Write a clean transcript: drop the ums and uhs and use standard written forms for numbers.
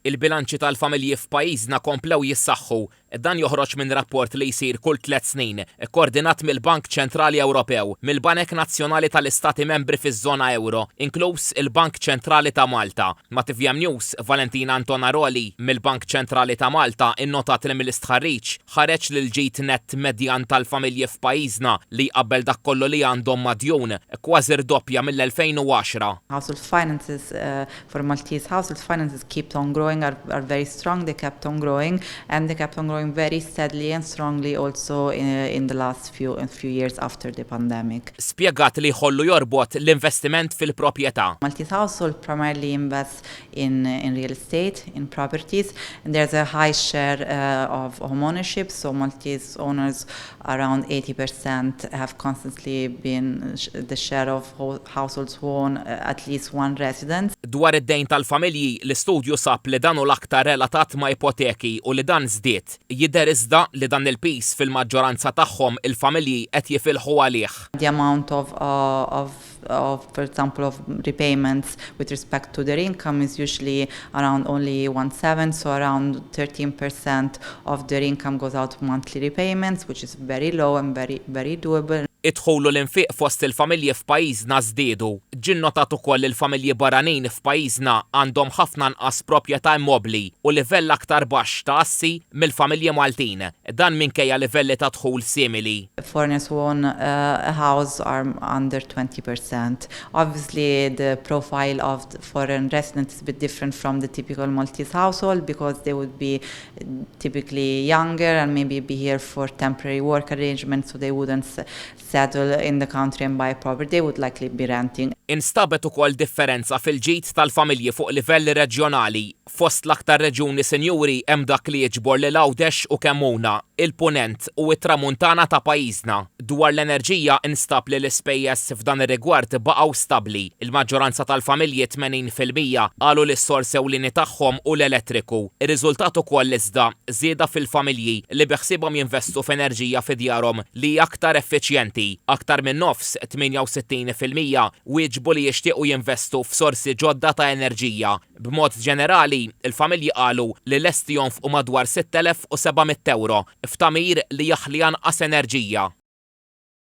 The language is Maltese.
Il-bilanċi tal-familji f'pajjiżna komplew jissaħħu. Dan joħroġ minn rapport li jsir kull tlett snin, ikkordinat mill-Bank Ċentrali Ewropew, mill-banek nazzjonali tal-Istati Membri fiż-żona ewro, inkluż il-Bank Ċentrali ta' Malta. Ma' tvm News, Valentina Antonaroli, mill-Bank Ċentrali ta' Malta innotat li mill-istħarriġ ħareġ li l-ġid nett medjan tal-familji f'pajjiżna li jqabbel dak kollu li għandhom mad-djun, kważi rdoppja mill-2010. Household finances for Maltese households finances keep on growing, are very strong, they kept on growing and they kept on growing very steadily and strongly also in the last few years after the pandemic. Spjegat li jħollu jorbot l-investiment fil-proprjetà. Maltese household primarily invest in real estate, in properties, and there's a high share of home ownership, so Maltese owners around 80% have constantly been the share of households who own at least one residence. Dwar id-dejn tal-familji, l-istudju sab li dan hu l-aktar relatat ma' ipoteki u li dan żdied. Jidher iżda li dan il-piż fil-maġġoranza tagħhom il-familji qed jifilħu għalih. The amount of, for example, of repayments with respect to their income is usually around only 1/7, so around 13% of their income goes out monthly repayments, which is very low and very, very doable. Id-dħul u l-infiq fost il-familji f'pajjiżna żdiedu. Ġie nnotat ukoll li l-familji barranin f'pajjiżna għandhom ħafna anqas proprjetà immobbli u livell aktar baxx ta' assi mill-familji Maltin. Dan minkejja livelli ta' dħul simili. Foreigners who own a house are under 20%. Obviously, the profile of the foreign residents is a bit different from the typical Maltese household because they would be typically younger and maybe be here for temporary work arrangements, so they wouldn't settle in the country and buy property. They would likely be renting. Instabet ukoll differenza fil-ġid tal-familji fuq livell reġjonali. Fost l-aktar reġjuni sinjuri hemm dak li jiġbor lil Għawdex u Kemmuna, il-Punent u t-Tramuntana ta' pajjiżna. Dwar l-enerġija instab li l-ispejjeż f'dan ir-rigward baqgħu stabbli. Il-maġġoranza tal-familji, 80%, qalu li s-sors ewlieni tagħhom hu l-elettriku. Ir-riżultat ukoll iżda żieda fil-familji li biħsiebhom jinvestu f'enerġija fi djarhom li hija aktar effiċjenti. Aktar minn nofs, 68%, wieġbu li jixtiequ jinvestu f'sorsi ġodda ta' enerġija. B'mod ġenerali, il-familji qalu li lesti jonfqu madwar 6,700 euro f'tagħmir li jaħli anqas enerġija.